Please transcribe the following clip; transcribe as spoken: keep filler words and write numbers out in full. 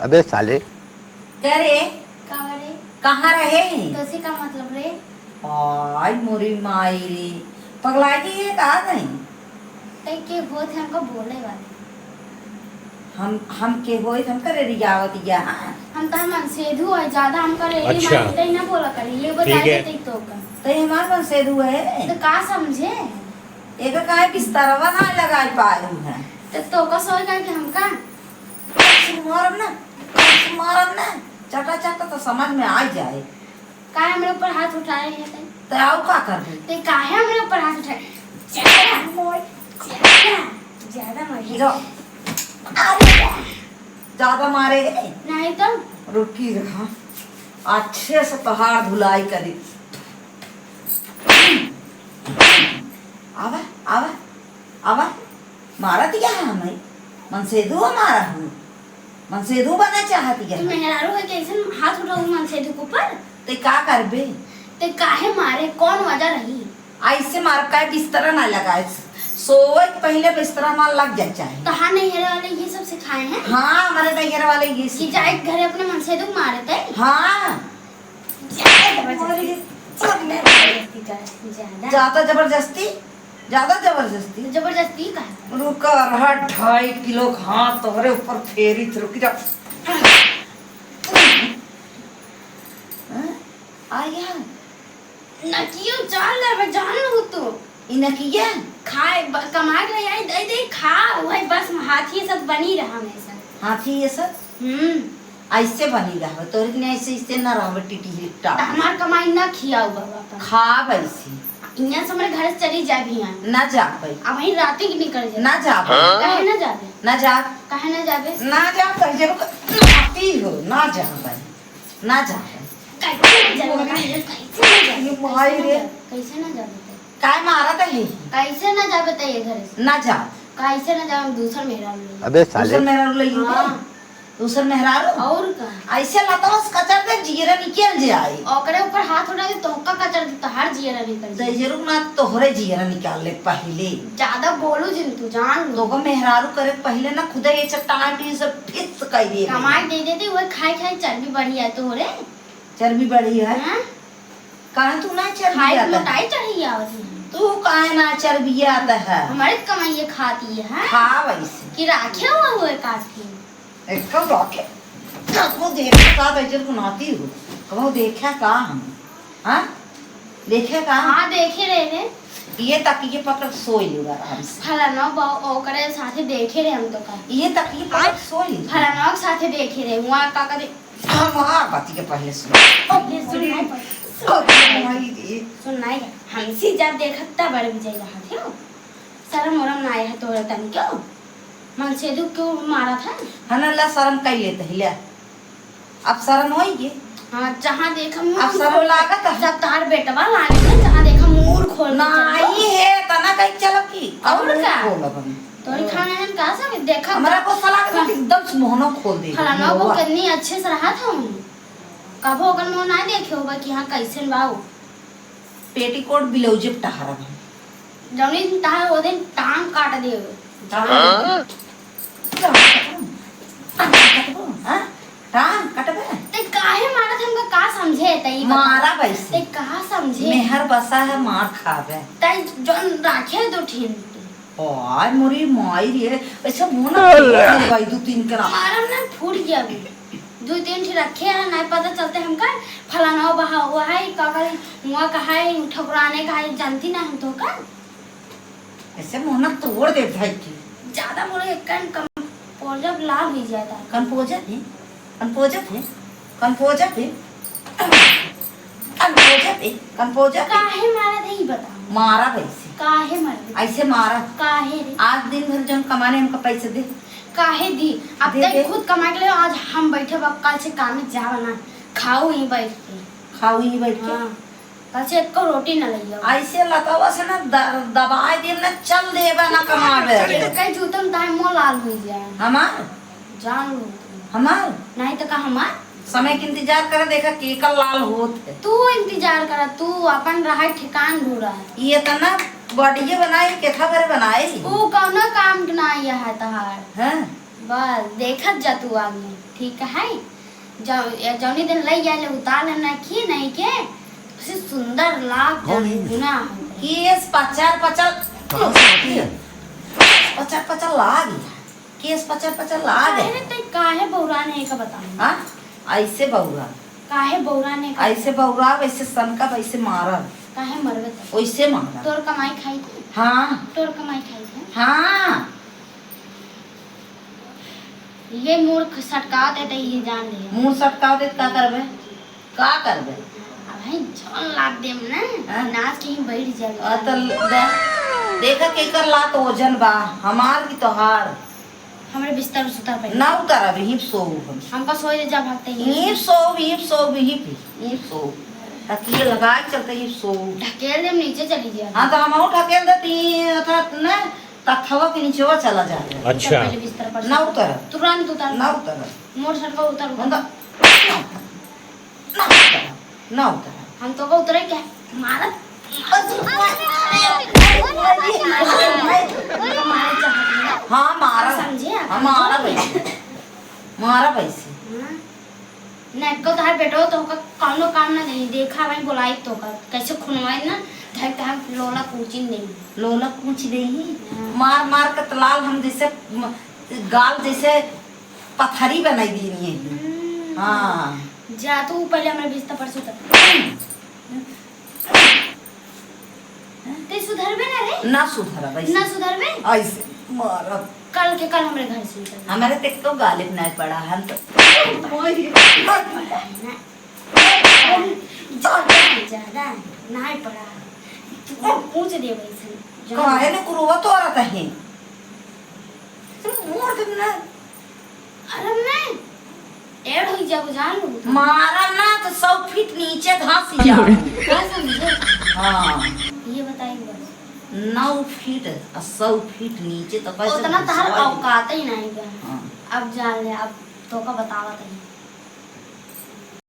अबे साले। का रे? का रे? कहाँ रहे? तोसे का मतलब रे? आई मोरी माई रे, पगला गई है का नहीं? तै के होत है हमका बोले वाले? हम, हम के होई, हम करे रियावत या। हम तो मनसेधु है, ज्यादा हम करे अच्छा। मारते ही ना बोला करी। ये ठीक बताइए है। तै तो का। तै हमार मनसेधु है। तो का समझे? एकर काहे बिस्तरवा ना लगाई पाए हम हैं। तो, तो का सोए का कि हमका? मारब ना, मारब ना, चटा चटा तो समझ में आ जाए। काहे हमरे ऊपर हाथ उठाए हैं तै? तो आओ का करबे? तै काहे हमरे ऊपर हाथ उठाए? ज्यादा, मोय। ज्यादा, ज्यादा मारे। लो। अरे, ज्यादा मारे। नहीं तो। रुकी रहा, अच्छे से तोहार धुलाई करी। आवा, आवा, आवा। मारत या है हमें। मनसेधु हमारा हूँ। मनसेधु बना चाहत या। तू मेहरारू है, कैसे हाथ उठाऊ मनसेधु के ऊपर? ते का करबे? ते काहे मारे? कौन वजह रही? ऐसे मार का बिस्तरा ना लगाए। सोए के पहले बिस्तरा मार लग जाए चाहे। तोहार नैहरे वाले ये सब सिखाए हैं? हाँ, हमारे नैहरे वाले ये कि सिखाए। जाए घरे अपने मनसेधु मारे ते? हाँ। ज्यादा जबरदस्ती। ज्यादा। ज्यादा जबरदस्ती? ज्यादा जबरदस्ती? जबरदस्ती का है? रुका रहा, ढाई किलो का हाथ तोहरे ऊपर फेरी थे, रुक जा। हैं? आ गया? नकियो जान ले, मैं जान लूँ तू। ई नकिया? खाए, ब-, कमाए के ले आई, दे दे, खा, वही बस हाथी सब बनी रहा हमेशा। हाथी ये सब? हम्म। ऐसे बनी रहबे, तोरे के ऐसे, ऐसे ना रहबे, टिटही त टाप। हमार कमाई ना खियाऊ बाबा अपन। खाब ऐसे। इहाँ से हमरे घर से चली जा भी यहाँ। ना जाबे। अब वहीं राती के निकल जाए। ना जाबे। काहे ना जाबे? ना जाब। काहे ना जाबे? ना जाब, कह जेबे क-, नाती हो, ना जाबे। ना जाबे। कैसे ना जाबे? अरे, कैसे ना जाबे? ये माई रे। कैसे ना जाबे? कैसे ना जाबे तै? काय मारत है? कैसे ना जाबे तै ये घर से? ना जाब। कैसे ना जाबे? हम दूसर मेहरारू ले। अबे साले। दूसर मेहरारू ले हाँ। दूसर मेहरारू? और का? ऐसे लतवा से कचर दे, जियरा निकल जाए। ओकरे ऊपर हाथ उठा दे, तोहका कचर दे, तोहार जियरा निकल जाए। दहिजरू ना, तोहरे जियरा निकाल ले पहिले। ज्यादा बोलू जिन तू, जान लो। तोहका मेहरारू करे पहिले ना, खुदे ये चट्टान भी सब फिस कर दिए। कमाई दे देती, वही खाई खाई चर्बी बढ़ी है तोहरे। चर्बी बढ़ी है? हाँ? काहे तू ना चर्बियात है? मोटाई चढ़ी आवत है। तू काहे ना चर्बियात है? हमारे कमाइए खाती है, हाँ? खा वैसे। कि राखे हुआ हुए काट के। एकदम राखे। कबो देखे का, तो इज्जत को नाती हो। कबो देखे का हम? हाँ? देखे का? हाँ, देखे रहे रे। ये तकिए पकड़ सोई लो आराम से। फलाना बा-, ओकरे साथे देखे रहे हम तो का। ये तकिए पकड़ सोई लो। फलाना के साथे देखे रहे, वहाँ का करे? हमार बाती के पहिले सुन। पहिले सुन, नहीं, पहिले सुन। अरे माई रे। सुन, नहीं, हमसे जब देखत तब बड़ विजय रहत हो। शरम वरम ना आया है तोरा तन क्यों? मनसेधु क्यों मारा था? हना ला शरम कई लेत है, ले। अब शरम होई गे? हाँ, जहाँ देखा मुँह अब शरम लागत है। सब तार बेटवा लाने हैं, जहाँ देखा मुँह खोल के ना चल दो। आई है, तना कहीं चलब की? और अब मुँह का? खोलब हम। तोरी खाना है का सब? देखा हमरा तो को सलाह दे कि एकदम से मोहनो खोल दे। फलाना वो मोहवा। कितनी अच्छे से रहा था हम। कबो ओकर मुँह ना देखे होबा कि हाँ कैसन बा वो। पेटीकोट ब्लाउज पे टहरब हम। जौनी दिन टहर वो दिन टांग काट देबे। टांग? टांग कटबो? हाँ? टांग कटबे? ते काहे मारत हमका का समझे ते ई बता। मारा वैसे। ते का समझे? मेहर बसा है मार खाबे। ते जौन राखे दो ठिन। ओए मोरी माई रे, ऐसे मुंह ना फूट गई दू तीन करा। मारम ना फूट गया अभी। दू तीन ठे रखे हैं, नहीं पता चलते हमका। फलाना बहा हुआ है, का करे, हुआ का है, ठकुराने का है, जानती ना हम तो का। ऐसे मुंह ना तोड़ दे भाई की। ज्यादा बोले एक कान कम पोजब लाल हुई जाता है। कौन पोजब है? कौन पोजब है? कौन पोजब है? कौन पोजब है? कौन पोजब है? काहे मारा दे, ई बताओ। मारा वैसे। काहे मारा दे? ऐसे मारा। काहे रे? आज दिन भर जौन कमाने हमका पैसे दे। काहे दी? अब दे तक दे। खुद कमा के ले, आज हम बैठे बा, कल से काम में जावा ना, खाऊ ही बैठ के। खाऊ ही बैठ के? हाँ। कल से एको रोटी ना लइयो। ऐसे लतवा से ना द-, दबाए देब ना, चल देबा ना कमावे। चल तो कई जूतम ताहे मुंह लाल हुई जाए। हमार? जान लो तुम। हमार? नहीं तो का हमार? समय के इंतजार करे, देखा केकर लाल होत है। तू इंतजार करा, तू अपन रहा ठिकान ढूंढा। ये इतना बॉडीए बनाई, केथा भरे बनाई? ऊ कौनो काम के ना आया है तहार। हैं? बस देखत जा तू आगे, ठीक है? जौ-, जौनी दिन लई आइले उतार लेना की नहीं के, तो फिर सुंदर लाग कौन है? गुना हो। केस पचर पचर कहाँ से आती है? पचर पचर लाग। केस पचर पचर लाग। काहे ते काहे बौरान है का बताओ? हाँ? ऐसे बौरा। काहे बौरान है का? ऐसे बौरा, वैसे सनका, वैसे मारब। काहे मरबे ते? वैसे मारब। तोर कमाई खाई थे? हाँ। तोर कमाई खाई थे? हाँ। ये मूड़ सटकावत है तो ये जान ले। मूड़ सटकावत है तो का करबे? का करबे? अबे जौन लाद देम ना, हाँ। नाच के ही बैठ जाबे। आ, तो दे, देखा केकर लात ओजन बा, हमार की तोहार? हमरे बिस्तर उस्तर पे। ना उतरब, हिप सोब हम। हमका सोए दे जा भागते ही। हिप सोब, हिप सोब, हिप, हिप सोब। तकिए लगा के चलते हिप सोब। ढकेल देम नीचे चली जा। हाँ, तो हमहू ढकेल देती, अथा, ना, तथवा के नीचवा चला जाए। अच्छा। पहले बिस्तर पर से। ना उतरब। तुरंत उतर। ना उतरब। मोर सर पर उतर, उतर। हम तो ना उतरब, ना उतरब। हम तो को उतरे क्या? मारत। हाँ, मारा। समझे आप? हाँ, मारा वैसे। मारा वैसे। हाँ। ना, एको तोहार बेटो तो का कौनो काम ना देही। देखा भाई, बोलाई तो का कैसे खुनवाई ना, धक धक लोला कूचिन देही। लोला कूच देही। हाँ। मार मार के तलाल हम जैसे म-, गाल जैसे पथरी बनाई दीनी है। हम्म। हाँ। जा तू पहले हमरे बिस्तर पर से उतर। ते सुधरबे ना रे? ना सुधरब ऐसे। ना सुधरबे? ऐसे मारब। कल के कल हमरे घर से निकल। हमारे ते तो गालिब ना पड़ा, हम तो। ज्यादा, ज्यादा ना पड़ा। तू पूछ दे वैसे। काहे ने कुरुवा तोरत है? तुम मोर दिन ना। अरे मैं ऐड हो जाबो, जान लो। मारा ना तो सौ फीट नीचे धंस जाओ। का समझे? हाँ। ये बताइए बस। नौ फीट आ सौ फीट नीचे तो कैसे उतना तहार घुसवा दे? औकात ही नहीं बा। हाँ। अब जान ले, अब तो का बतावा तनी।